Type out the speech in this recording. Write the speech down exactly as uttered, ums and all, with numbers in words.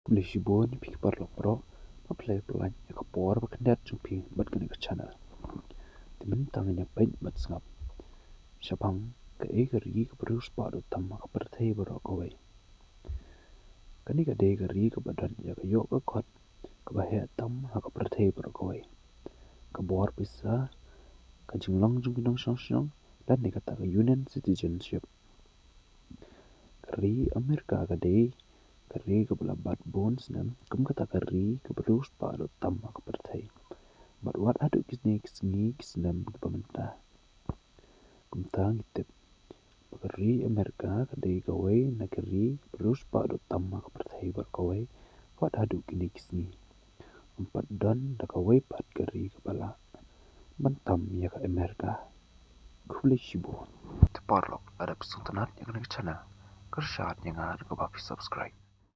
Khublei shibun ïa phi ki paralok baroh ba phi la pynlait ïa ka por ba khyndiat jong phi bad kane ka channel. Te mynta ngin ïa peit bad sngap shaphang kaei ka ri kaba riewspah doh tam ha ka pyrthei baroh kawei. Kane ka dei ka ri kaba don ïa ka ïoh ka kot kaba heh tam ha ka pyrthei baroh kawei. Ka bor pisa, ka jinglong jong ki nongshong shnong, lane kata ka union citizenship. Ka ri Amerika ka dei ka ri kaba la bat bun snem kum kata ka ri kaba riewspah doh tam ha ka pyrthei. Bad wat haduh kine ki sngi ki snem kiba mynta, kumta ngi tip ba ka ri Amerika ka dei kawei na ki ri kaba riewspah doh tam ha ka pyrthei baroh kawei. Wat haduh kine ki sngi ym pat don da kawei pat ka ri kaba lah ban tam ïa ka Amerika. Khublei shibun. Te paralok, lada phi sngewtynnat ïa kane ka channel, kyrshan ïa nga da kaba phi subscribe.